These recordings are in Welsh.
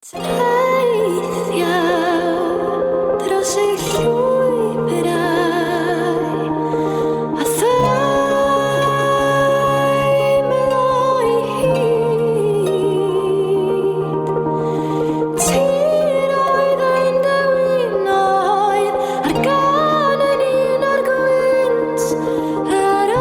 Teithiau dros ei llwybrau a theimlo'i hyd. Tiroedd ein dewinoedd a'r gân yn un o'r gwynt yr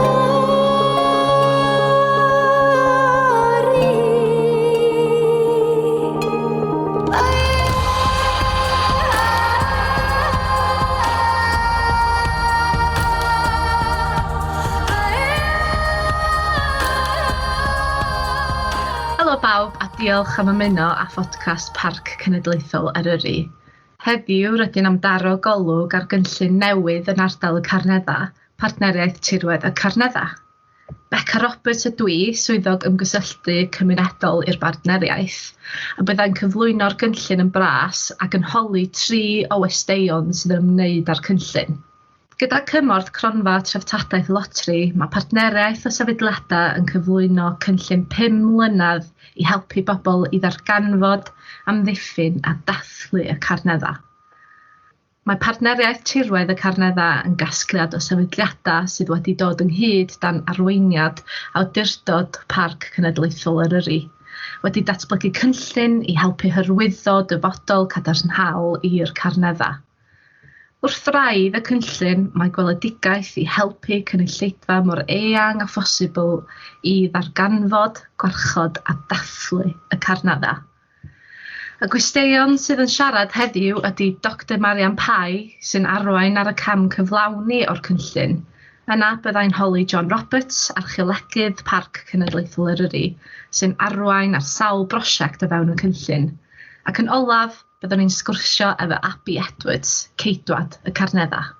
Helo bawb a diolch am ymuno â phodcast Parc Cenedlaethol Eryri. Heddiw rydyn am daro golwg ar gynllun newydd yn ardal y Carneddau, Partneriaeth Tirwedd y Carneddau. Beca Roberts ydw i, swyddog ymgysylltu cymunedol i'r bartneriaeth, a byddai'n cyflwyno'r gynllun yn bras ac yn holi tri o westeion sydd yn ymwneud â'r cynllun. Gyda cymorth Cronfa Treftadaeth Lotri, mae partneriaeth o sefydliadau yn cyflwyno cynllun 5 mlynedd i helpu bobl i ddarganfod, amddiffyn a dathlu y carneddau. Mae Partneriaeth Tirwedd y Carneddau yn gasgliad o sefydliadau sydd wedi dod ynghyd dan arweiniad Awdurdod Parc Cenedlaethol Eryri, wedi datblygu cynllun i helpu hyrwyddo dyfodol cadarnhaol i'r Carneddau. Wrth wraidd y cynllun mae gweledigaeth i helpu cynulleidfa mor eang â phosibl i ddarganfod, gwarchod a dathlu y Carneddau. Y gwesteion sydd yn siarad heddiw ydy Doctor Marian Pye, sy'n arwain ar y cam cyflawni o'r cynllun. Yna byddai'n holi John Roberts, archeolegydd Parc Cenedlaethol Eryri, sy'n arwain ar sawl brosiect o fewn y cynllun. Ac yn olaf, byddwn ni'n sgwrsio efo Abi Edwards, ceidwad y Carneddau.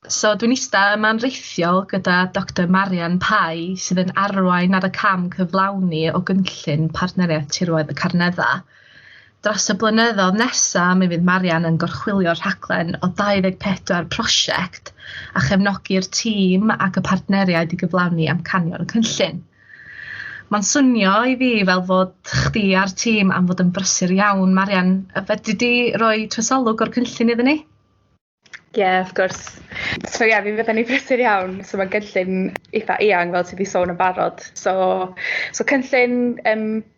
So dwi'n ista yma'n rhithiol gyda Doctor Marian Pye sydd yn arwain ar y cam cyflawni o gynllun Partneriaeth Tirwedd y Carneddau. Dros y blynyddoedd nesaf mi fydd Marian yn gorchwylio'r rhaglen o 24 prosiect a chefnogi'r tîm ac y partneriaid i gyflawni amcanion y cynllun. Mae'n swnio i fi fel fod chdi a'r tîm am fod yn brysur iawn, Marian. Fedri di roi trosolwg o'r cynllun iddyn ni? Ie, yeah, of course. So ie, yeah, fi fydden ni brysur iawn. So mae'n gynllun eitha eang, fel ti wedi sôn yn barod. So cynllun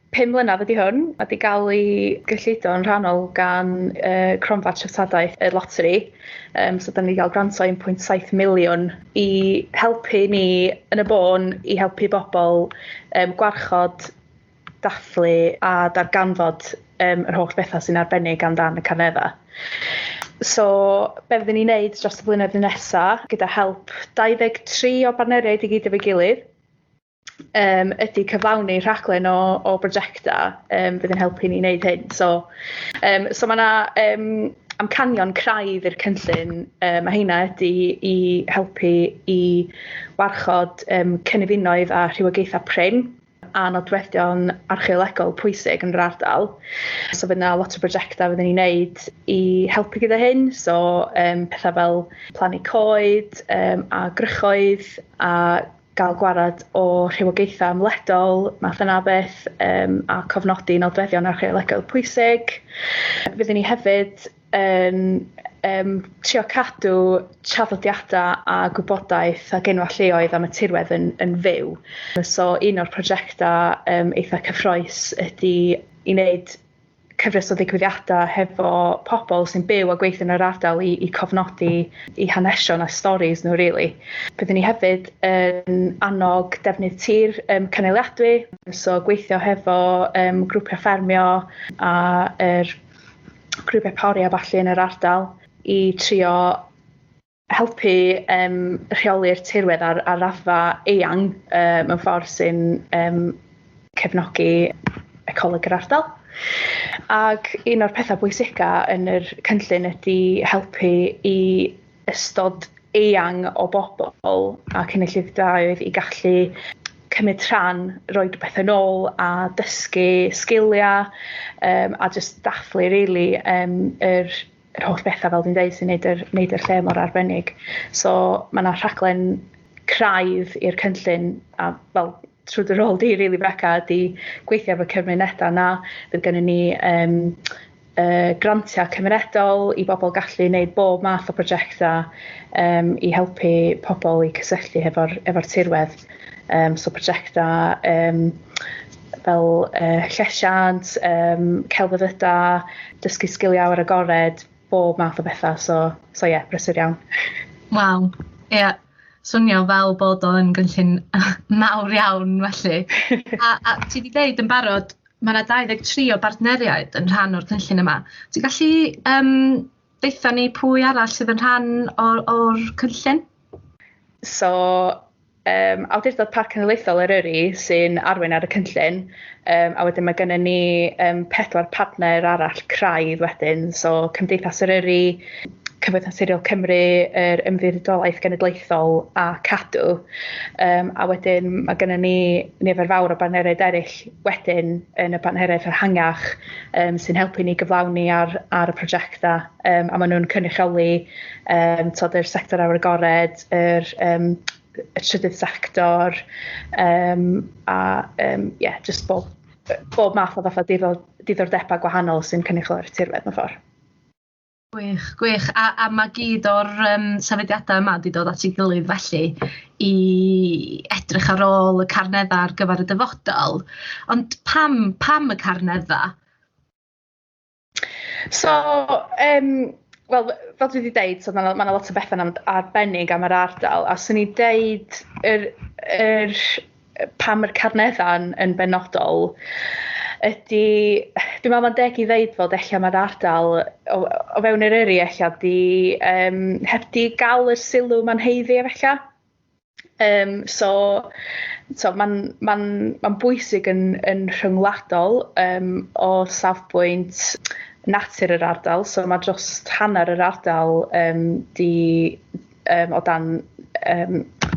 5 mlynedd ydy hwn, a di gael ei gyllido yn rhannol gan Cronfa Treftadaeth y Loteri. So da ni wedi cael grant o 1.7 miliwn i helpu ni yn y bôn i helpu bobl gwarchod, dathlu a darganfod yr holl bethau sy'n arbennig amdan y Carneddau. So, be fyddwn ni'n neud dros y blynyddoedd nesaf, gyda help 23 o bartneriaid i gyd efo'i gilydd, ydy cyflawni rhaglen o brosiectau fydd yn helpu ni wneud hyn. So mae yna amcanion craidd i'r cynllun. Mae heina ydy i helpu i warchod cynefinoedd a rhywogaethau prin a nodweddion archeolegol pwysig yn yr ardal. So fydd yna lot o brosiectau fyddwn ni'n neud i helpu gyda hyn. So pethau fel plannu coed a grychoedd a gael gwarad o rhywogaethau ymledol, math yna beth, a cofnodi nodweddion archeolegol pwysig. Fyddwn ni hefyd yn trio cadw traddodiadau a gwybodaeth ac enwau lleoedd am y tirwedd yn fyw. So un o'r prosiectau eitha cyffrous ydy i wneud cyfres o ddigwyddiadau hefo pobl sy'n byw a gweithio yn yr ardal i cofnodi i hanesion a stories nhw, really. Byddwn ni hefyd yn annog defnydd tir cynaliadwy, so gweithio hefo grwpiau ffermio a yr grwpiau pori a ballu yn yr ardal i trio helpu rheoli'r tirwedd ar raddfa eang mewn ffordd sy'n cefnogi ecoleg yr ardal. Ac un o'r pethau bwysica yn yr cynllun ydy helpu i ystod eang o bobl a cynulleidfaoedd i gallu cymryd rhan, rhoi rhywbeth yn ôl a dysgu sgiliau a just dathlu really yr holl bethau fel dwi'n dweud sy'n neud yr lle mor arbennig. So mae yna rhaglen craidd i'r cynllun a fel trwy dy rôl di, really, Beca, ydy gweithio efo cymunedau na. Fydd gennym ni grantiau cymunedol i bobl gallu wneud bob math o prosiectau i helpu pobl i cysylltu efo'r efo tirwedd. So prosiectau fel llesiant, celfyddydau, dysgu sgiliau awyr agored, bob math o bethau. So ie, yeah, brysur iawn. Waw, ie. Yeah. Swnio fel bod o'n gynllun mawr iawn felly. A ti wedi deud yn barod, mae yna 23 o bartneriaid yn rhan o'r cynllun yma. Ti'n gallu deutha ni pwy arall sydd yn rhan o'r cynllun? So, Awdurdod Parc Cenedlaethol Eryri sy'n arwain ar y cynllun, a wedyn mae gennym ni 4 partner arall craidd wedyn, so Cymdeithas Eryri, Cyfoeth Naturiol Cymru, yr Ymddiriedolaeth Genedlaethol a Cadw. A wedyn mae gennym ni nifer fawr o bartneriaid eraill wedyn yn y bartneriaeth ehangach sy'n helpu ni gyflawni ar y prosiectau. A maen nhw'n cynrychioli yr sector awyr agored, y trydydd sector, a yeah, just bob math o fatha diddordebau gwahanol sy'n cynrychioli'r tirwedd mewn ffordd. Gwych, gwych. A mae gyd o'r sefydliadau yma wedi dod at ei gilydd felly i edrych ar ôl y carneddau ar gyfer y dyfodol. Ond pam y carneddau? So, wel, fel dwi wedi deud, so mae 'na lot o bethau arbennig am yr ardal, a swn i'n deud pam yr carneddau yn benodol ydy, dwi'n meddwl mae'n deg i ddeud fod ella mae'r ardal o fewn Eryri ella di, heb di gael y sylw mae'n haeddu ella. So mae'n bwysig yn rhyngwladol o safbwynt natur yr ardal. So mae dros hanner yr ardal o dan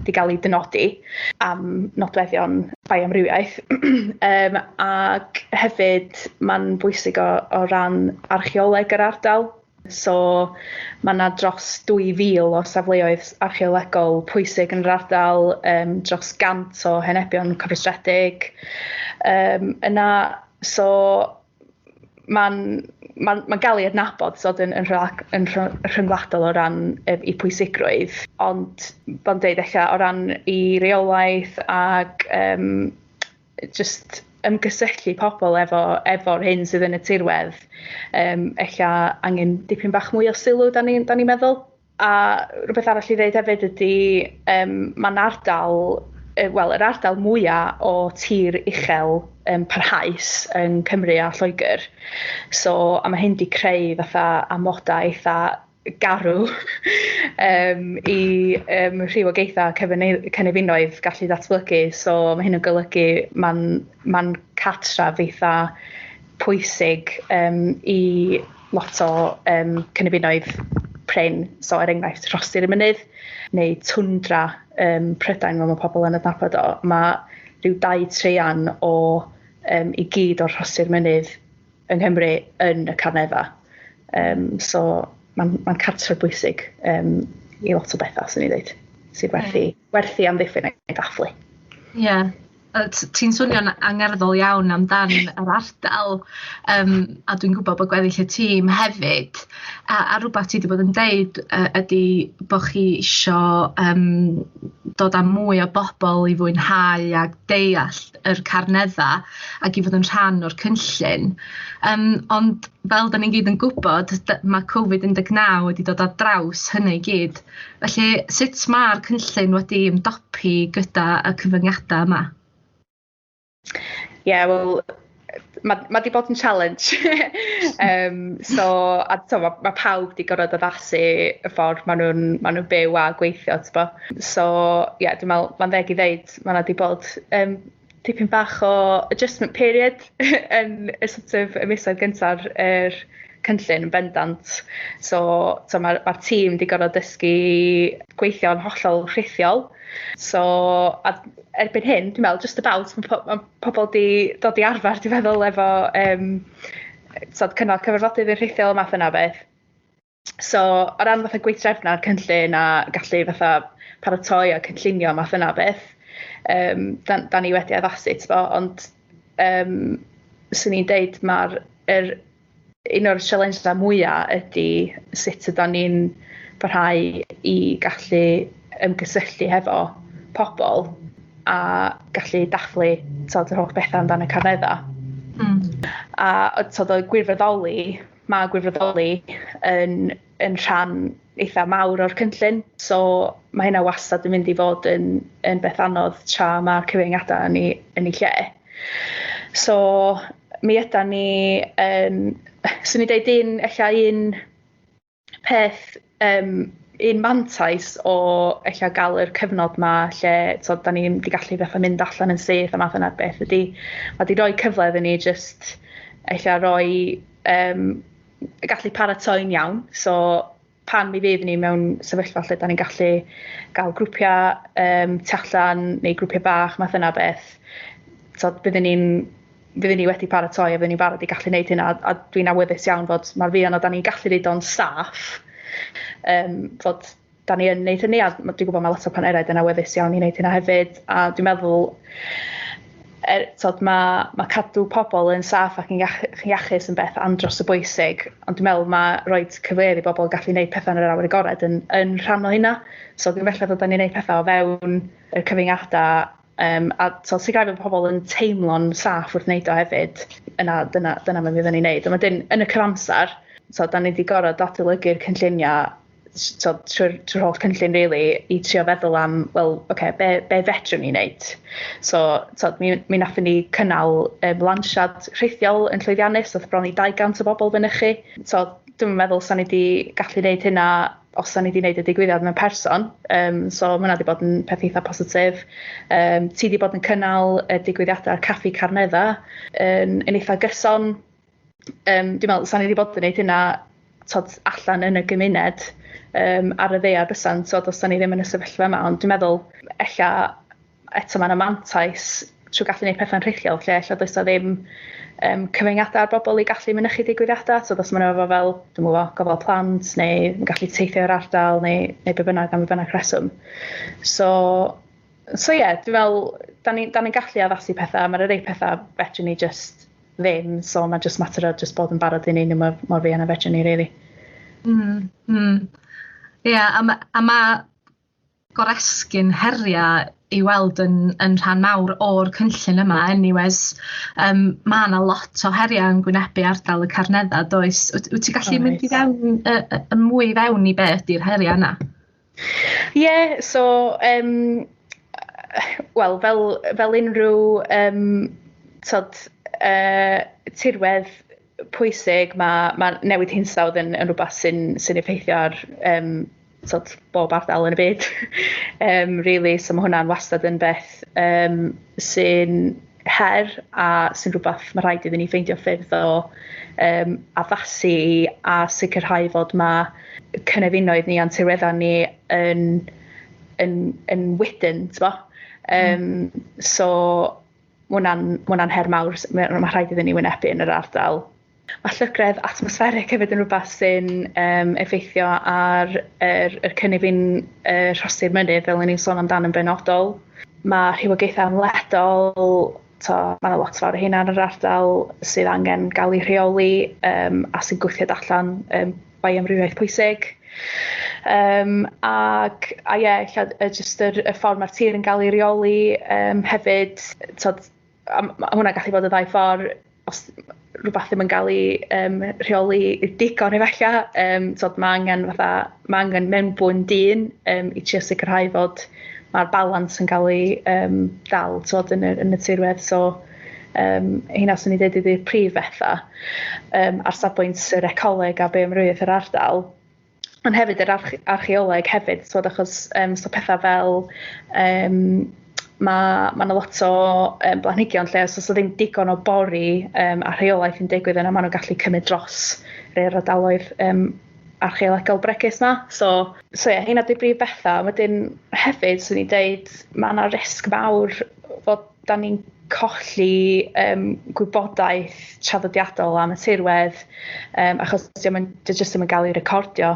di gael ei dynodi am nodweddion bioamrywiaeth. Ac hefyd mae'n bwysig o ran archeoleg yr ardal. So mae yna dros 2,000 o safleoedd archeolegol pwysig yn yr ardal, dros 100 o henebion cofrestredig. Yna, so mae'n ma gael ei adnabod so, yn rhyngwladol o ran ei pwysigrwydd, ond bo'n deud ella o ran ei reolaeth ac just ymgysylltu pobl efo'r hyn sydd yn y tirwedd, ella angen dipyn bach mwy o sylw, da ni'n da ni meddwl. A rhywbeth arall i ddeud hefyd ydy, mae'n ardal, wel, yr ardal mwyaf o tir uchel parhaus yn Cymru a Lloegr. So, a mae hyn di creu fatha amodau eitha garw i rhywogaethau cynefinoedd gallu datblygu. So mae hyn yn golygu mae'n cartref eitha pwysig i lot o cynefinoedd prin. So er enghraifft rhostir y mynydd neu twndra Prydain fel mae pobl yn adnabod o. Mae rhyw 2 traean o i gyd o'r rhostir mynydd yng Nghymru yn y Carneddau. So mae'n cartref bwysig i lot o bethau, sy'n ei dweud, sy'n werthu amddiffyn a'i dathlu. Ie. Yeah. Ti'n swnio'n angerddol iawn amdan yr ardal, a dwi'n gwybod bod gweddill y tîm hefyd. A rhywbeth ti wedi bod yn deud ydy bod chi isio dod â mwy o bobl i fwynhau a deall yr carneddau ac i fod yn rhan o'r cynllun. Ond fel da ni'n gyd yn gwybod, mae Covid-19 wedi dod ar draws hynny i gyd. Felly, sut mae'r cynllun wedi ymdopi gyda y cyfyngiadau yma? Ie, yeah, wel, mae di bod yn challenge. So, a so, mae pawb di gorfod addasu y ffordd maen nhw'n ma nhw byw a gweithio, t'bo. So, ie, yeah, dwi'n meddwl, mae'n ddeg i ddeud, mae 'na di bod dipyn bach o adjustment period yn y sort of y misoedd gyntaf yr cynllun yn bendant. So mae'r tîm di gorfod dysgu gweithio'n hollol rhithiol. So, a erbyn hyn, dwi'n meddwl, just about, ma pobl di dod i arfer, dwi'n meddwl, efo so, cynnal cyfarfodydd yn rhithiol a math yna o beth. So, o ran fatha gweithdrefna'r cynllun a gallu fatha paratoi a cynllunio math yna o beth, Da ni wedi addasu, t'bo, ond swn i'n deud mae'r un o'r challenges mwyaf ydy sut ydan ni'n parhau i gallu ymgysylltu hefo pobl a gallu dathlu, t'od, yr holl bethau amdan y Carneddau. A t'od, o gwirfoddoli, mae gwirfoddoli yn rhan eitha mawr o'r cynllun. So mae hynna wastad yn mynd i fod yn beth anodd tra mae'r cyfyngiadau yn ei lle. So mi ydan ni yn, swn i'n deud ella un peth, un mantais o ella gael yr cyfnod ma lle, t'od, da ni'n di gallu fatha mynd allan yn syth a math yna beth ydy, mae di roi cyfle iddyn ni just ella roi gallu paratoi'n iawn. So pan mi fydd ni mewn sefyllfa lle da ni'n gallu gael grwpiau tu allan neu grwpiau bach, math yna beth, so byddwn ni wedi paratoi a byddwn ni'n barod i gallu gwneud hynna, a dwi'n awyddus iawn fod mae'r fuan o da ni'n gallu neud o'n saff, fod da ni yn neud hynny, a dwi'n gwybod mae lot o partneriaid yn awyddus iawn i wneud hynna hefyd, a dwi'n meddwl t'od, mae cadw pobl yn saff ac yn iachus yn beth andros o bwysig, ond dwi'n meddwl mae rhoi cyfleoedd i bobl gallu gwneud pethau yn yr awyr agored yn rhan o hynna. So dwi'n felly fod da ni'n gwneud pethau o fewn y cyfyngiadau a so, sicrhau bod pobl yn teimlo'n saff wrth wneud o hefyd, yna dyna mae'n fyddwn ni'n neud. Ond wedyn, yn y cyfamser, so, da ni wedi gorfod adolygu'r cynlluniau, so, trwy'r holl cynllun, really, i trio feddwl am, wel, okay, be fedrwn ni wneud? So, so mi nathon ni cynnal lansiad rhithiol yn llwyddiannus, oedd bron i 200 o bobl fynychu. So, dwi'n meddwl sa'n ni wedi gallu wneud hynna os sa'n ni wedi wneud y digwyddiad mewn person. So mae hwnna wedi bod yn peth eitha positif. Ti wedi bod yn cynnal y digwyddiadau Caffi Carneddau yn eitha gyson. Dwi'n meddwl sa'n ni wedi bod yn gwneud hynna, t'od, allan yn y gymuned ar y ddaear bysan, t'od, os da ni ddim yn y sefyllfa yma, ond dwi'n meddwl ella eto mae yna mantais trwy gallu gwneud pethau'n rhithiol lle ella does 'na ddim cyfyngiadau ar bobl i gallu mynychu digwyddiadau. So os maen nhw efo fel, dwi'n gwybod, gofal plant neu yn gallu teithio i'r ardal neu be bynnag am be bynnag rheswm. So ie, yeah, dwi'n meddwl, da ni gallu addasu pethau, mae'r rhai pethau fedrwn ni just ddim, so mae just mater o just bod yn barod i neud nhw mor fuan a fedrwn ni, really. Ie, yeah, a ma goresgyn heriau i weld yn rhan mawr o'r cynllun yma anyways. Mae yna lot o heriau yn gwynebu ardal y Carneddau, does? Wyt ti'n gallu mynd i fewn, mwy i fewn i be ydy'r heriau yna? Ie, yeah, so, wel, fel unrhyw t'od, tirwedd pwysig, mae newid hinsawdd yn rhywbeth sy effeithio ar t'od, bob ardal yn y byd. Really, so mae hwnna'n wastad yn beth sy'n her a sy'n rhywbeth mae rhaid iddyn ni ffeindio ffyrdd o addasu a sicrhau fod mae cynefinoedd ni a'n tirweddau ni yn wydn, t'bo? So mae hwnna'n her mawr, mae rhaid iddyn ni wynebu yn yr ardal. Mae llygredd atmosfferig hefyd yn rhywbeth sy'n effeithio ar yr cynefin rhostir mynydd, fel o'n i'n sôn amdan yn benodol. Mae rhywogaethau ymledol, to, mae yna lot fawr o hynna yn yr ardal sydd angen gael ei rheoli a sy'n gwthiad allan bioamrywiaeth pwysig. Ac, a ie, ella, jyst y ffordd mae'r tir yn gael ei reoli hefyd, t'od, a ma' hwnna'n gallu bod y ddau ffordd, os rhywbeth ddim yn gael ei rheoli digon efallai, t'od, mae angen fatha, mae angen mewnbwn dyn i trio sicrhau fod mae'r balans yn cael ei dal, t'od, yn y tirwedd. So, hynna swn i'n dweud ydy'r prif bethau ar safbwynt yr ecoleg a bioamrywiaeth yr ardal. Ond hefyd yr archeoleg hefyd, t'od, achos so pethau fel mae 'na lot o blanhigion lle os oes 'na ddim digon o bori a rheolaeth yn digwydd yna, maen nhw'n gallu cymryd dros rhai o'r ardaloedd. archeolegol bregus 'ma. So ie, heina 'di brif bethau. Wedyn hefyd, swn i'n deud, mae yna risg mawr fod da ni'n colli gwybodaeth traddodiadol am y tirwedd, achos di jyst ddim yn gael ei recordio.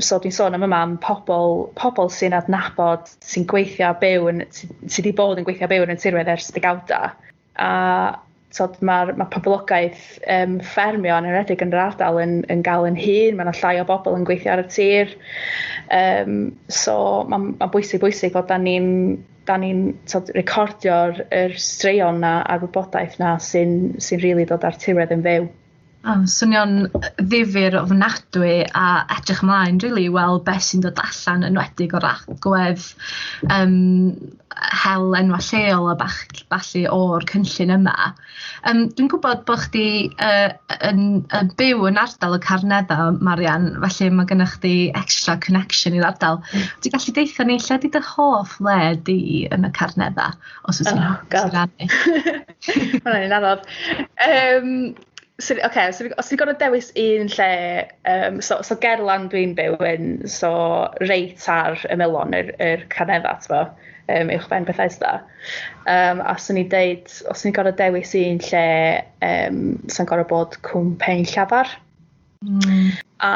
So dwi'n sôn am yma am pobl sy'n adnabod, sy'n gweithio a byw, sydd wedi bod yn gweithio a byw yn y tirwedd ers degawda. A mae'r ma poblogaeth ffermio yn enwedig yn yr ardal yn gael yn hŷn, mae yna llai o bobl yn gweithio ar y tir. So mae'n ma bwysig fod da ni'n recordio'r yr straeon na a'r wybodaeth na sy'n rili dod â'r tirwedd yn fyw. Oh, swnio'n ddifyr ofnadwy a edrych ymlaen really i weld beth sy'n dod allan, enwedig o'r agwedd hel enwa lleol a bach, ballu o'r cynllun yma. Dwi'n gwybod bod chdi yn byw yn ardal y Carneddau, Marian, felly mae gennych chdi extra connection i'r ardal. Ti'n gallu deutha ni lle di dy hoff le di yn y Carneddau, os wyt ti'n Oh, God. Rannu? Hwnna'n un anodd. So, okay, so os ti'n gorfod dewis un lle, so Gerlan dwi'n byw yn, so reit ar ymylon yr Carneddau, t'bo, uwchben Bethesda. A swn i'n deud, os ni'n gorfod dewis un lle, sa'n gorfod bod Cwm Pen Llafar. A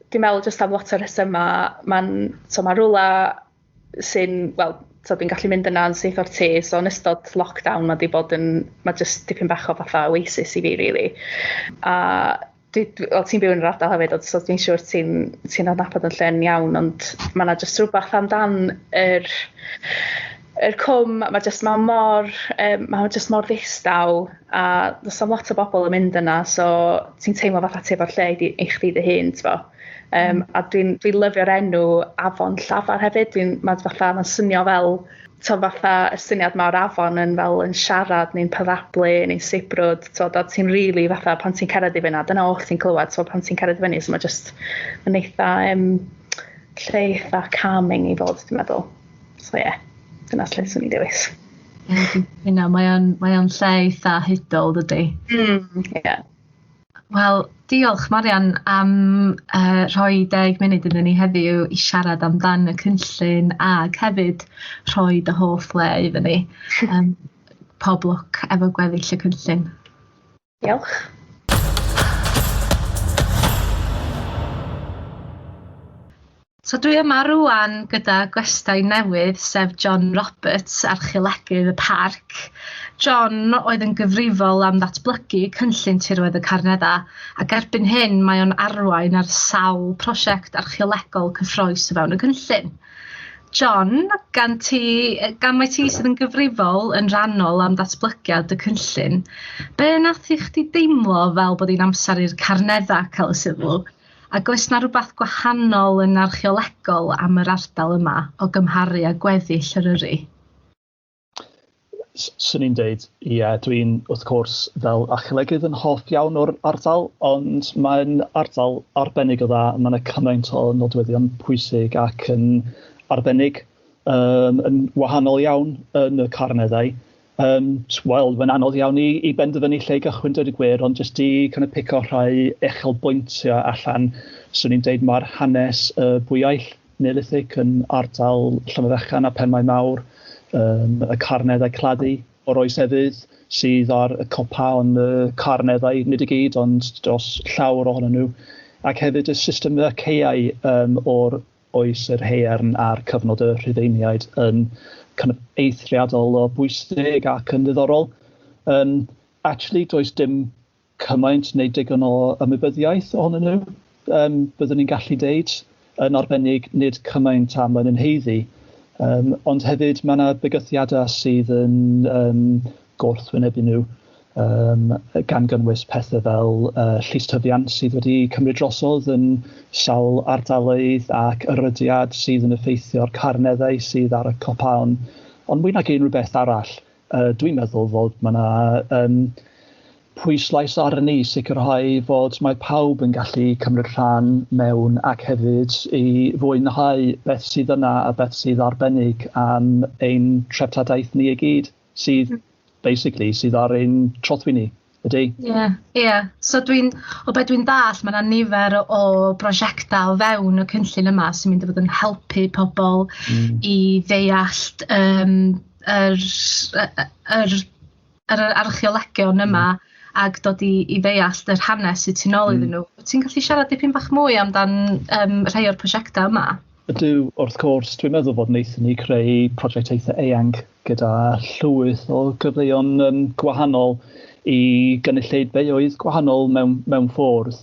dwi'n meddwl jyst am lot o resymau, so mae rwla sy'n, wel, so dwi'n gallu mynd yna yn syth o'r tŷ, so yn ystod lockdown mae di bod yn, mae jyst dipyn bach o fatha oasis i fi, really. A wel, ti'n byw yn yr ardal hefyd, so dwi'n siŵr ti adnabod yn lle'n iawn, ond mae yna jyst rhywbeth amdan yr cwm, mae jyst mor ddistaw, a does am lot o bobl yn mynd yna, so ti'n teimlo fatha ti efo'r lle i chdi dy hun, t'bo. A dwi lyfio'r enw Afon Llafar hefyd. Mae'n fatha, mae'n swnio fel, to fatha y syniad mae'r afon yn fel yn siarad neu'n parablu neu'n sibrwd. To, a ti'n really fatha pan ti'n cerdded i fyny, dyna oll ti'n clywed, so pan ti'n cerdded i fyny, so mae just, mae'n eitha, lle eitha calming i fod, dwi'n meddwl. So ie, yeah, dyna lle swn i'n dewis. Ie, dwi'n mae o'n lle eitha hudol, dydy? Yeah. Wel, diolch Marian am rhoi 10 munud iddyn ni heddiw i siarad amdan y cynllun ac hefyd rhoi dy hoff le iddyn ni. Pob lwc efo gweddill y cynllun. Diolch. So dwi yma rwan gyda gwestai newydd, sef John Roberts, archeolegydd y parc. John oedd yn gyfrifol am ddatblygu cynllun tirwedd y Carneddau, ac erbyn hyn mae o'n arwain ar sawl prosiect archeolegol cyffrous o fewn y cynllun. John, gan mai ti sydd yn gyfrifol yn rhannol am ddatblygiad y cynllun, be nath i chdi deimlo fel bod hi'n amser i'r Carneddau cael y sylw? Ac oes na rhywbeth gwahanol yn archeolegol am yr ardal yma o gymharu â gweddill Eryri? Swn i'n deud, ie, dwi'n wrth gwrs fel archeolegydd yn hoff iawn o'r ardal, ond mae'n ardal arbennig o dda. Mae yna cymaint o nodweddion pwysig ac yn arbennig, yn wahanol iawn yn y Carneddau. Wel, mae'n anodd iawn i benderfynu lle i gychwyn, dweud y gwir, ond jyst i kind of pico rhai uchelbwyntiau allan, swn i'n deud mae'r hanes bwyaill Neolithic yn ardal Llanfairfechan a Penmaen-mawr, y carneddau claddu o'r oes efydd sydd ar y copa ond y carneddau, nid i gyd, ond dros llawer ohonyn nhw. Ac hefyd y system y caeau o'r oes yr haearn a'r cyfnod y Rhufeiniaid yn kind of eithriadol o bwysig ac yn ddiddorol. Actually, does dim cymaint neu digon o ymwybyddiaeth ohonyn nhw, byddwn ni'n gallu deud, yn arbennig nid cymaint am yn haeddu. Ond hefyd mae yna bygythiadau sydd yn gwrthwynebu nhw, gan gynnwys pethau fel llystyfiant sydd wedi cymryd drosodd yn sawl ardaloedd ac erydiad sydd yn effeithio'r carneddau sydd ar y copaon. Ond mwy nag unrhyw beth arall, dwi'n meddwl fod mae yna pwyslais arni i sicrhau fod mae pawb yn gallu cymryd rhan mewn ac hefyd i fwynhau beth sydd yna a beth sydd arbennig am ein treftadaeth ni i gyd, sydd basically sydd ar ein trothwy ni. Ydy. Ie, yeah, ie. Yeah. So dwi'n, o be dwi'n dall, mae yna nifer o brosiectau o fewn y cynllun yma sy'n mynd i fod yn helpu pobl i ddeall yr, yr, yr archeolegion yma ac dod i ddeall yr hanes sydd tu nôl iddyn nhw. Ti'n gallu siarad dipyn bach mwy amdan rhai o'r prosiectau yma? Ydw, wrth gwrs, dwi'n meddwl bod wnaethon ni creu prosiect eitha eang gyda llwyth o gyfleon gwahanol i gynulleidfaoedd gwahanol mewn ffordd.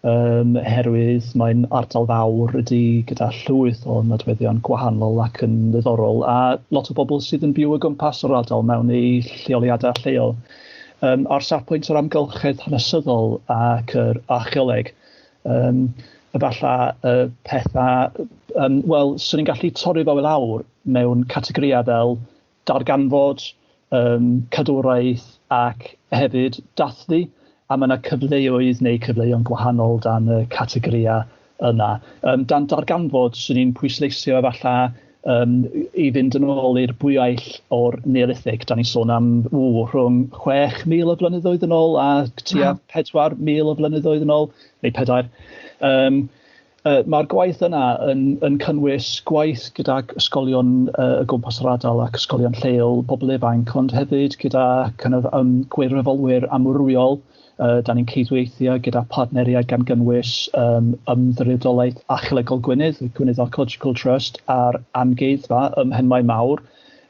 Herwydd mae'n ardal fawr ydy gyda llwyth o nodweddion gwahanol ac yn ddiddorol, a lot o bobl sydd yn byw o gwmpas yr ardal mewn eu lleoliadau lleol. Ar safbwynt yr amgylchedd hanesyddol ac yr archeoleg, efallai y pethau, wel, swn i'n gallu torri fo i lawr mewn categorïau fel darganfod, cadwraeth ac hefyd dathlu, a mae yna cyfleoedd neu cyfleoedd gwahanol dan y categorïau yna. Dan darganfod, swn i'n pwysleisio efallai i fynd yn ôl i'r bwyaill o'r Neolithig. Da ni'n sôn am rhwng 6,000 o flynyddoedd yn ôl a tua 4,000 o flynyddoedd yn ôl, neu 4. Mae'r gwaith yna yn cynnwys gwaith gydag ysgolion y gwmpas yr ardal ac ysgolion lleol, bobl ifanc, ond hefyd gyda kind of, gwirfoddolwyr amrywiol. Da ni'n cydweithio gyda partneriaid gan gynnwys Ymddiriedolaeth Archeolegol Gwynedd, Gwynedd Archaeological Trust, a'r Amgueddfa ym Mhenmaen Mawr,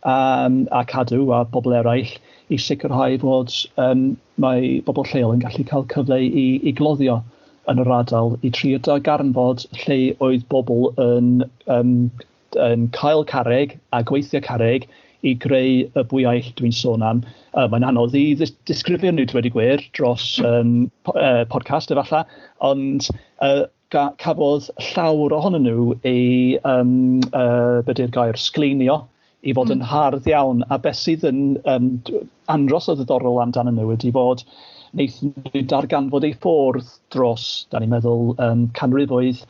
a Cadw a bobl eraill i sicrhau fod mae bobl lleol yn gallu cael cyfle i gloddio yn yr ardal, i trio darganfod lle oedd bobl yn cael carreg a gweithio carreg i greu y bwyaill dwi'n sôn am. Mae'n anodd i disgrifio nhw, dweud y gwir, dros podcast efallai, ond cafodd llawr ohonyn nhw ei, be di'r gair, sgleinio i fod yn hardd iawn, a beth sydd yn andros o ddiddorol amdanyn nhw ydy fod wnaethon nhw darganfod eu ffordd dros, da ni'n meddwl, canrifoedd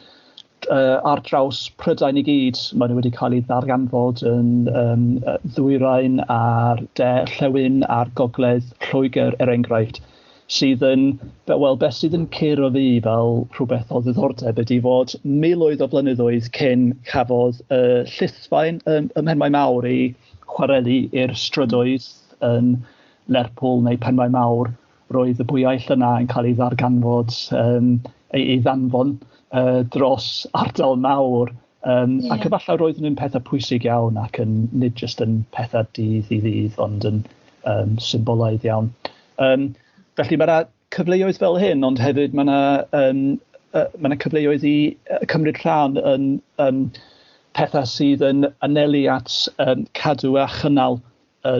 ar draws Prydain i gyd. Maen nhw wedi cael eu ddarganfod yn ddwyrain a'r de llewyn a'r gogledd Lloegr, er enghraifft, sydd yn, wel, beth sydd yn curo fi fel rhywbeth o ddiddordeb ydy fod miloedd o flynyddoedd cyn cafodd y llithfaen ym Mhenmaen Mawr ei chwarelu i'r strydoedd yn Lerpwl neu Penmaen Mawr, roedd y bwyaill yna yn cael ei ddarganfod, ei ddanfon dros ardal mawr. Ac efallai roedd nhw'n pethau pwysig iawn ac yn nid jyst yn pethau dydd i ddydd, ond yn symbolaidd iawn. Felly mae yna cyfleoedd fel hyn, ond hefyd mae yna cyfleoedd i cymryd rhan yn pethau sydd yn anelu at cadw a chynnal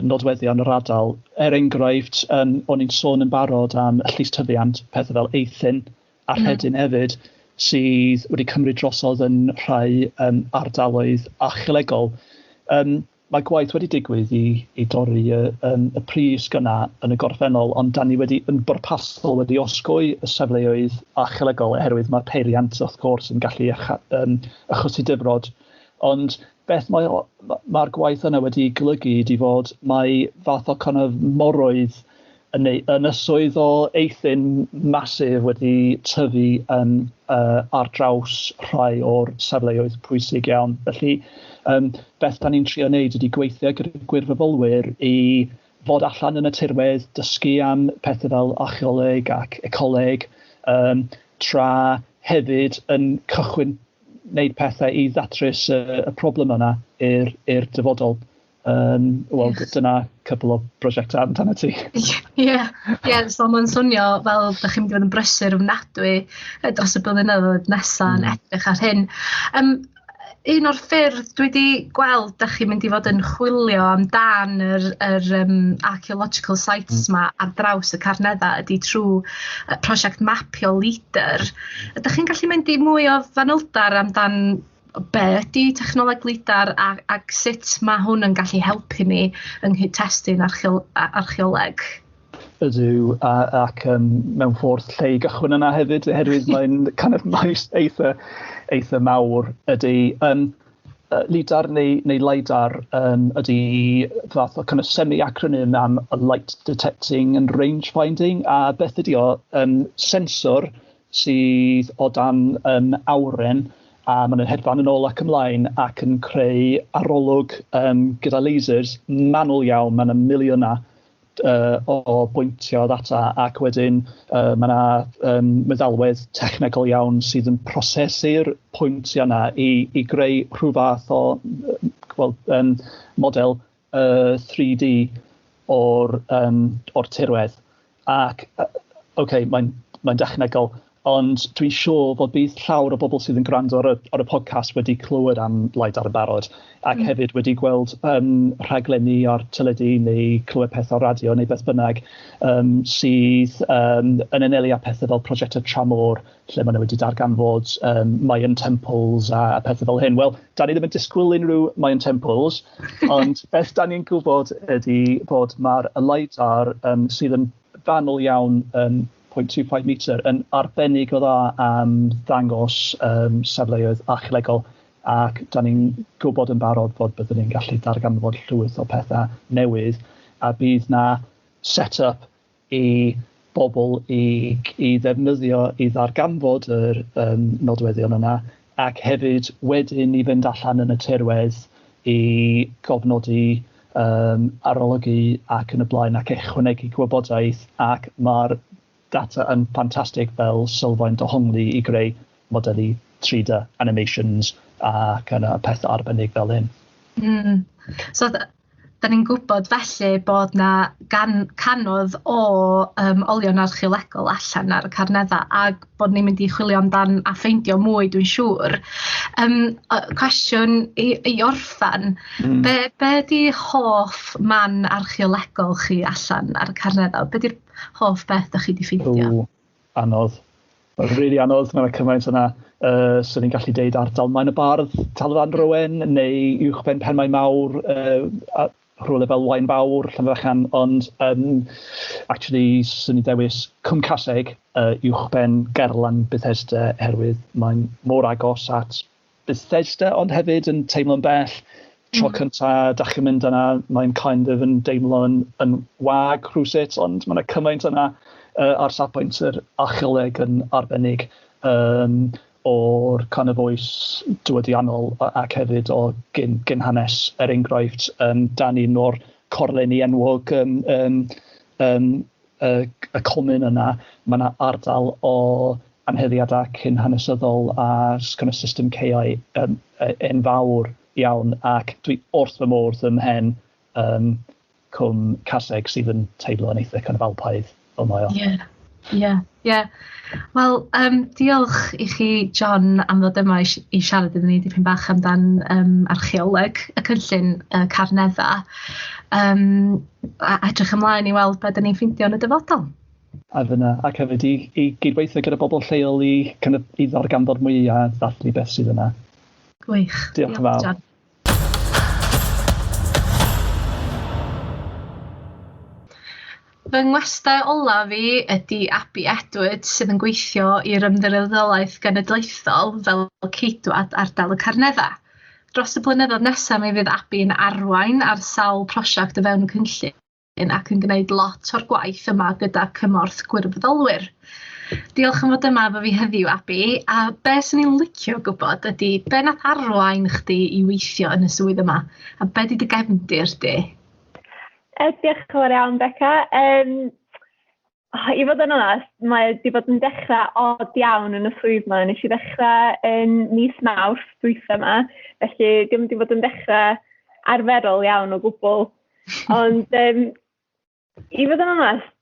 nodweddion yr ardal. Er enghraifft, o'n i'n sôn yn barod am y llystyfiant, pethau fel eithin a rhedyn hefyd, sydd wedi cymryd drosodd yn rhai ardaloedd archeolegol. Mae gwaith wedi digwydd i dorri y pris yna yn y gorffennol, ond da ni wedi yn bwrpasol wedi osgoi y safleoedd archeolegol oherwydd mae'r peiriant wrth gwrs yn gallu achosi difrod. Ond beth mae'r gwaith yna wedi golygu ydy fod mae fath o kind of moroedd neu ynysoedd o eithin masif wedi tyfu ar draws rhai o'r safleoedd pwysig iawn. Felly, beth da ni'n trio wneud ydy gweithio gyda gwirfoddolwyr i fod allan yn y tirwedd, dysgu am pethau fel archeoleg ac ecoleg, tra hefyd yn cychwyn wneud pethau i ddatrys y problem yna i'r dyfodol. Wel, dyna cwpl o brosiectau amdano ti. Ie, so mae'n swnio fel ydych chi'n mynd i fod yn brysur ofnadwy dros y blynyddoedd nesaf yn edrych ar hyn. Un o'r ffyrdd dwi wedi gweld ydych chi'n mynd i fod yn chwilio amdan yr archaeological sites ma ar draws y Carneddau ydy trwy prosiect mapio LEADER. Ydych chi'n gallu mynd i mwy o fanylder amdan be ydy technoleg LIDAR ac sut mae hwn yn gallu helpu ni yng nghyd-testun archeoleg? Ydw, ac mewn ffordd lle i gychwyn yna hefyd, oherwydd mae'n kind of maes eitha mawr ydy. LIDAR neu, neu LIDAR um, ydy fath o kind of semi-acronym am Light Detecting and Range Finding, a beth ydy o? Um, sensor sydd o dan um, awren, a maen nhw'n hedfan yn ôl ac ymlaen ac yn creu arolwg um, gyda lasers manwl iawn, mae yna miliynau uh, o bwyntio ddata ac wedyn uh, mae yna um, meddalwedd technegol iawn sydd yn prosesu'r pwyntiau yna i, i greu rhyw fath o well, um, model uh, 3D o'r, um, or tirwedd. Ac, uh, okay, mae'n mae dechnegol, ond dwi'n siŵr fod bydd llawer o bobl sydd yn gwrando ar y, ar y podcast wedi clywed am LiDAR yn barod, ac mm. hefyd wedi gweld um, rhaglenni ar teledu neu clywed pethau ar radio neu beth bynnag um, sydd um, yn anelu at pethau fel prosiectau tramor, lle maen nhw wedi darganfod um, Mayan temples a, a pethau fel hyn. Wel, da ni ddim yn disgwyl unrhyw Mayan temples, ond beth da ni'n gwybod ydy bod mae'r LiDAR um, sydd yn fanwl iawn um, 0.25 metr yn arbennig o dda am ddangos um, safleoedd archeolegol ac da ni'n gwybod yn barod fod byddwn ni'n gallu darganfod llwyth o pethau newydd a bydd na set-up i bobl i, i ddefnyddio i ddarganfod yr um, nodweddion yna ac hefyd wedyn i fynd allan yn y tirwedd i gofnodi um, arolygu ac yn y blaen ac ychwanegu gwybodaeth ac mae'r data yn ffantastig fel sylfaen dohongli i greu modelu 3D animations ac yna pethau arbennig fel hyn. Mm. So, da ni'n gwybod felly bod na gan, canodd o um, olion archeolegol allan ar y Carneddau ac bod ni'n mynd i chwilio amdan a ffeindio mwy dwi'n siŵr. Um, cwestiwn i, i orffan, mm. be, be di hoff man archeolegol chi allan ar y Carneddau? Be di'r hoff beth da chi di ffeindio? O, anodd. Mae'n really anodd, mae'n cymaint yna. Uh, so ni'n gallu deud ardal Maen y Bardd, Talfan Rowen, neu uwchben Penmaen Mawr, uh, rhywle fel Waun Fawr, Llanfychan, ond um, actually, swn i'n dewis Cwm Caseg, uh, uwchben Gerlan Bethesda, herwydd mae'n mor agos at Bethesda, ond hefyd yn teimlo'n bell. Tro mm. cynta, da chi'n mynd yna, mae'n kind of yn deimlo'n yn wag rhywsut, ond mae yna cymaint yna uh, ar safbwynt yr archeoleg yn arbennig um, o'r kind of oes diwydiannol ac hefyd o gyn, gyn hanes, er enghraifft, um, dan un o'r corlenni enwog um, um, um, y, y comin yna, mae yna ardal o anheddiadau cyn hanesyddol a kind of system caeau um, enfawr iawn ac dwi wrth fy modd ym mhen um, Cwm Caseg sydd yn teimlo yn eitha kind of alpaidd fel mae o. Ie, ie, ie. Wel, um, diolch i chi, John, am ddod yma i, i siarad iddyn ni dipyn bach amdan um, archeoleg y cynllun uh, Carnedda. Um, a edrych ymlaen i weld beth 'dan ni'n ffeindio yn y dyfodol. A fyna, ac hefyd i, i gydweithio gyda bobl lleol i, kind of, i ddarganfod mwy a ddathlu beth sydd yna. Gwych. Diolch yn fawr. John. Fy ngwestai olaf i ydy Abi Edwards sydd yn gweithio i'r Ymddiriedolaeth Genedlaethol fel ceidwad ardal y Carneddau. Dros y blynyddoedd nesaf mi fydd Abi yn arwain ar sawl prosiect o fewn y cynllun ac yn gwneud lot o'r gwaith yma gyda cymorth gwirfoddolwyr. Diolch am fod yma efo fi heddiw, Abi. A be swn i'n licio gwybod ydy, be nath arwain chdi i weithio yn y swydd yma? A be di dy gefndir di? Diolch yn fawr iawn, Beca. Um, I fod yn onest, mae wedi bod yn dechrau od iawn yn y swydd yma. Nes i ddechrau yn mis Mawrth dwytha yma, felly dim wedi bod yn dechrau arferol iawn o gwbl. Ond um, i fod yn onest,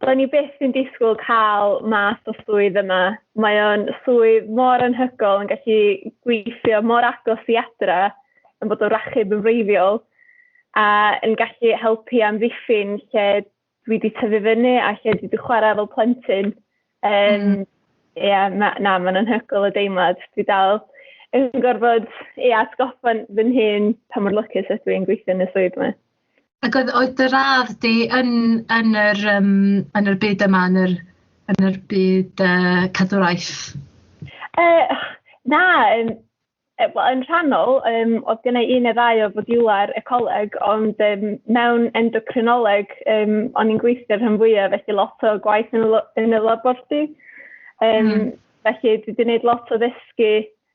do'n i byth yn disgwyl cael math o swydd yma. Mae o'n swydd mor anhygoel yn gallu gweithio mor agos i adra, yn bod o rachub yn wreiddiol, a yn gallu helpu amddiffyn lle dwi wedi tyfu fyny a lle dwi wedi chwarae fel plentyn. Um, mm. Ie, ma, na, mae'n anhygoel y deimlad. Dwi dal yn gorfod ie, atgoffa fy hun pa mor lwcus ydw i'n gweithio yn y swydd yma. Ac oedd, oedd dy radd di yn, yn, yr, um, yn yr byd yma, yn yr, yn yr byd uh, cadwraeth? Uh, na, um, Wel, yn rhannol, oedd gen i un neu ddau o fodiwlau ecoleg, ond mewn endocrinoleg o'n i'n gweithio rhan fwyaf, felly lot o gwaith yn y labordy. Felly dwi wedi gwneud lot o ddysgu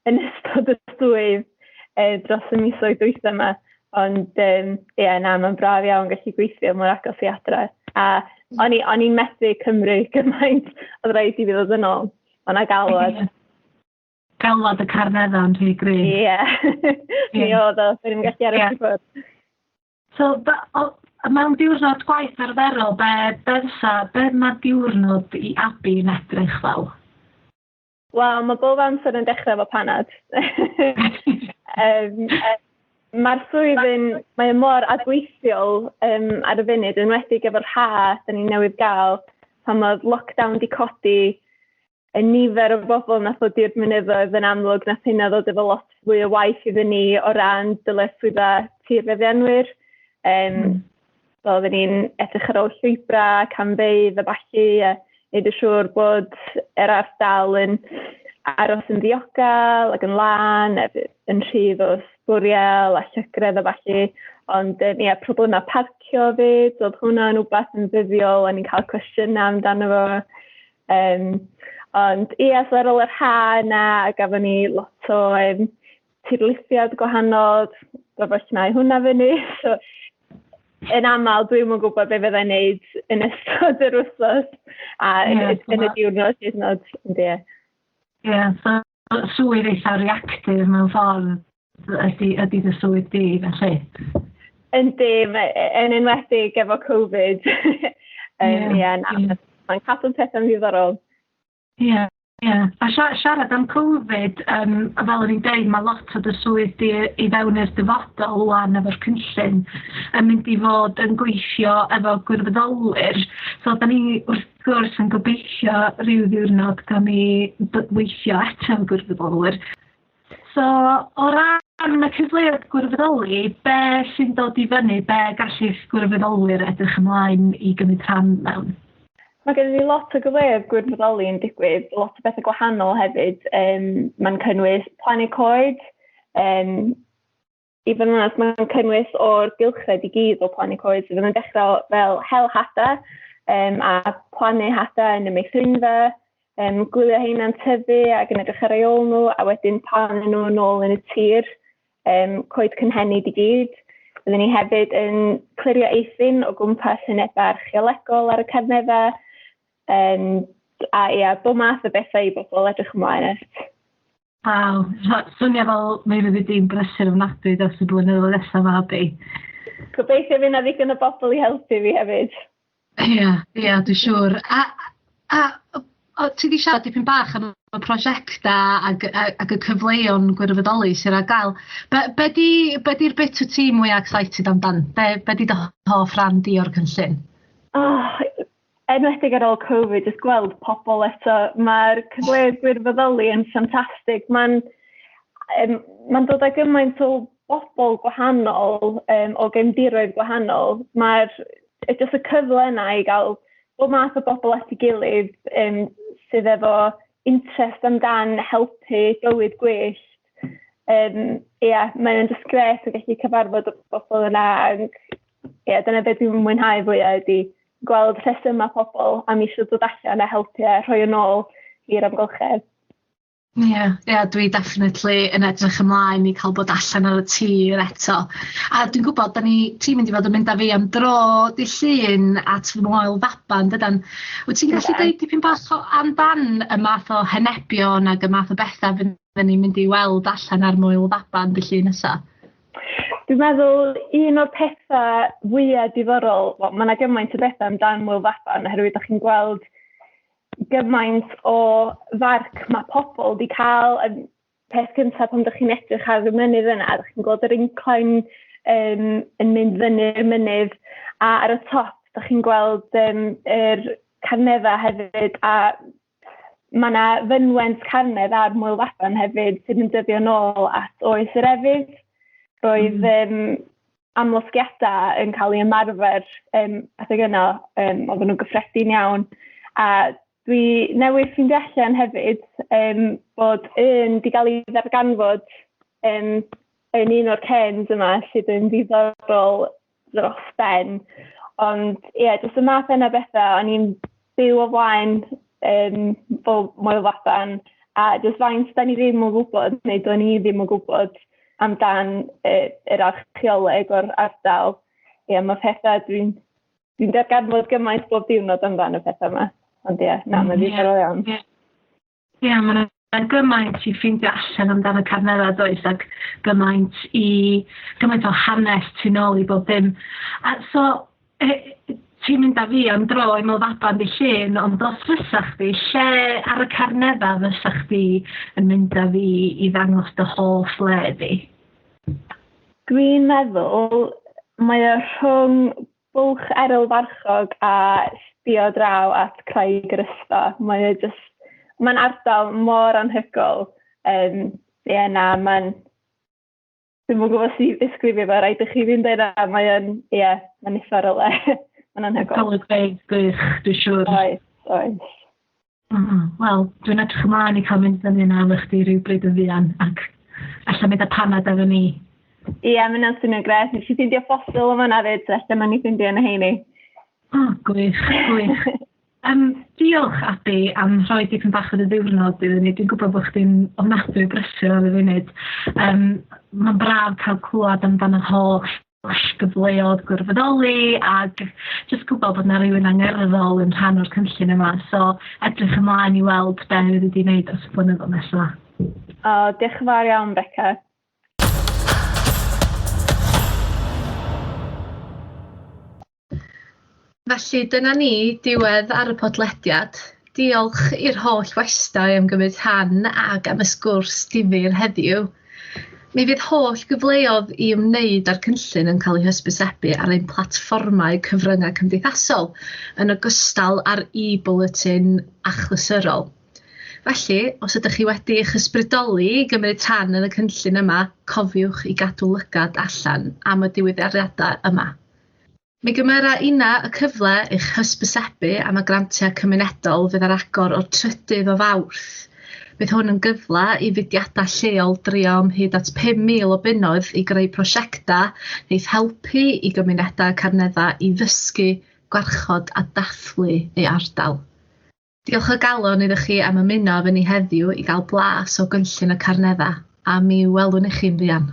yn ystod y swydd dros y misoedd dwytha yma. Ond ie, na, mae'n braf iawn gallu gweithio mor agos i adre. A o'n i'n methu Cymru gymaint, oedd rhaid i fi ddod yn ôl. O'na galwad. Galwad y Carneddau'n rhy gryf. Ie, mi oedd o, dwi'n gallu aros i ffwrdd. So, mewn diwrnod gwaith arferol, be mae diwrnod i Abi yn edrych fel? Wel, mae bob amser yn dechrau efo panad. Mae'r swydd yn, mae o mor adweithiol ar y funud, yn enwedig efo'r ha da ni newydd gael, pan oedd lockdown di codi, y nifer o bobl nath ddod i'r mynyddoedd yn amlwg, nath hynna ddod efo lot fwy o waith iddyn ni o ran dyletswyddau tirfeddianwyr. So oedden ni'n edrych ar ôl llwybrau, camfeydd a ballu, a neud yn siŵr bod yr ardal yn aros yn ddiogel ac yn lân, yn rhydd o sbwriel a llygredd a ballu. Ond ie, problemau parcio fyd, oedd hwnna'n wbath yn ddyddiol, o'n i'n cael cwestiynau amdano fo. Ond ie, so ar ôl yr ha yna, gafon ni lot o tirlithiad gwahanol, gorfod llnau hwnna fyny. So, yn aml, dwi'm yn gwybod be fyddai'n neud yn ystod yr wythnos a yn y diwrnod hyd yn oed. Yndi. Ie, so swydd eitha reactive mewn ffordd ydy dy swydd di, felly. Yndi, yn enwedig efo Covid. Ie, na, mae'n cadw pethau'n ddiddorol. Ie, ie. A siarad am Covid, fel o'n i'n deud, mae lot o dy swydd di i fewn i'r dyfodol wan efo'r cynllun yn mynd i fod yn gweithio efo gwirfoddolwyr. So, da ni wrth gwrs yn gobeithio rhyw ddiwrnod gawn ni weithio eto efo gwirfoddolwyr. So, o ran y cyfleoedd gwirfoddoli, be sy'n dod i fyny, be gallith gwirfoddolwyr edrych ymlaen i gymryd rhan mewn? Mae gen i lot o gyfleoedd gwirfoddoli yn digwydd, lot o bethau gwahanol hefyd. Mae'n cynnwys plannu coed, i fod yn onest, mae'n cynnwys o'r gylchred i gyd o plannu coed. So, fydd yn dechrau fel hel hada a plannu hada yn y meithrinfa, gwylio heina'n tyfu ac yn edrych ar ei ôl nhw, a wedyn plannu nhw yn ôl yn y tir, coed cynhenid i gyd. Byddwn ni hefyd yn clirio eithin o gwmpas hwynebau archeolegol ar y Carneddau, a ia, bob math o bethau i bobl edrych ymlaen at. Waw, swnio fel mi fyddi di'n brysur ofnadwy dros y blynyddoedd nesaf yma, Abi. Gobeithio fydd 'na ddigon o bobl i helpu fi hefyd. Ie, ie, dwi'n siŵr. A ti 'di siarad dipyn bach am y prosiectau ac y cyfleon gwirfoddoli sydd ar gael. Be di'r bit wyt ti mwyaf excited amdan? Be di dy hoff ran di o'r cynllun? Oh, enwedig ar ôl Covid, jyst gweld pobl eto, mae'r cyfleoedd gwirfoddoli yn ffantastig. Mae'n dod â gymaint o bobl gwahanol, o gefndiroedd gwahanol. Mae'r jyst y cyfle yna i gael bob math o bobl at ei gilydd sydd efo interest amdan helpu bywyd gwyllt. Ie, mae'n jyst grêt o gallu cyfarfod y bobl yna. Ac, ie, dyna beth dwi'n mwynhau fwyaf ydy gweld rhesymau pobl am eisiau dod allan a helpu a rhoi yn ôl i'r amgylchedd. Ie, ie, dwi definitely yn edrych ymlaen i cael bod allan ar y tir eto. A dwi'n gwybod, ti'n mynd i fod yn mynd â fi am dro dydd Llun at fy Moel Faban, dydan? Wyt ti'n gallu deud dipyn bach amdan y math o henebion ac y math o bethau fydden ni'n mynd i weld allan ar Moel Faban dydd Llun nesaf? Dwi'n meddwl un o'r pethau fwyaf diddorol, wel, mae yna gymaint o bethau amdan Moel Faban, oherwydd ydych chi'n gweld gymaint o farc mae pobl wedi cael. Y peth cyntaf pan ydych chi'n edrych ar y mynydd yna, ydych chi'n gweld yr incline yn mynd fyny'r mynydd, a ar y top ydych chi'n gweld yr carneddau hefyd, a mae yna fynwent carnedd ar Moel Faban hefyd sydd yn dyddio nôl at oes yr efydd. Roedd amlosgiadau yn cael ei ymarfer adeg yna, oedden nhw'n gyffredin iawn. A dwi newydd ffeindio allan hefyd bod un wedi cael ei ddarganfod yn un o'r cairns yma sydd yn ddiddorol dros ben. Ond ie, yeah, jyst y math yna bethau, o'n i'n byw o flaen fel Moel Faban, a jyst faint da ni ddim yn gwybod, neu do'n i ddim yn gwybod amdan yr archeoleg o'r ardal. Ie, yeah, mae pethau dwi'n dwi darganfod gymaint bob diwrnod amdan y pethau yma. Ond ie, yeah, na, mae'n ddiddorol iawn. Ie, yeah, mae'n gymaint i ffeindio allan amdano Carneddau does, ac gymaint i gymaint o hanes tu nôl i bob dim. A so, ti'n mynd â fi am dro i Moel Faban dy Llun, ond os fysa chdi, lle ar y Carneddau fysa chdi yn mynd â fi i ddangos dy hoff le di? Dwi'n meddwl mae o rhwng Bwlch Eryl Farchog a sbio draw at Craig yr Ysfa. Mae o jyst, mae'n ardal mor anhygoel. Ie, na, mae'n... Dwi'm yn gwybod sut i ddisgrifio fo, rhaid i chi fynd yna. Mae o'n, ie, mae'n uffar o le. Mae'n anhygoel. Golygfeydd gwych, dwi'n siŵr. Oes, oes. Wel, dwi'n edrych ymlaen i cael mynd fyny yna efo chdi rhywbryd yn fuan, ac alla mynd â panad efo ni. Ie, yeah, mae'n swnio'n grêt. Nes i ffeindio ffosil yma na fyd, so ella ma'n i ffeindio yn y heini. O, gwych, gwych. Diolch, Abi, am rhoi dipyn bach o dy ddiwrnod iddyn ni. Dwi'n gwybod bod chdi'n ofnadwy o brysur ar y funud. Mae'n braf cael clywed amdano holl gyfleoedd gwirfoddoli ac jyst gwybod bod 'na rywun angerddol yn rhan o'r cynllun yma. So edrych ymlaen i weld be fydd wedi wneud dros y blynyddoedd nesaf. O, diolch yn fawr iawn, Beca. Felly dyna ni, diwedd ar y podlediad. Diolch i'r holl westai am gymryd rhan ac am y sgwrs difyr heddiw. Mi fydd holl gyfleoedd i ymwneud â'r cynllun yn cael eu hysbysebu ar ein platfformau cyfryngau cymdeithasol, yn ogystal â'r e-bulletin achlysurol. Felly, os ydych chi wedi eich ysbrydoli i gymryd rhan yn y cynllun yma, cofiwch i gadw lygad allan am y diweddariadau yma. Mi gymera inna y cyfle i'ch hysbysebu am y grantiau cymunedol fydd ar agor o'r 3rd o Fawrth. Bydd hwn yn gyfle i fudiadau lleol drio am hyd at 5,000 o bunnoedd i greu prosiectau wneith helpu i gymunedau Carneddau i ddysgu, gwarchod a dathlu eu ardal. Diolch o galon iddo chi am ymuno efo ni heddiw i gael blas o gynllun y Carneddau, a mi welwn i chi'n fuan.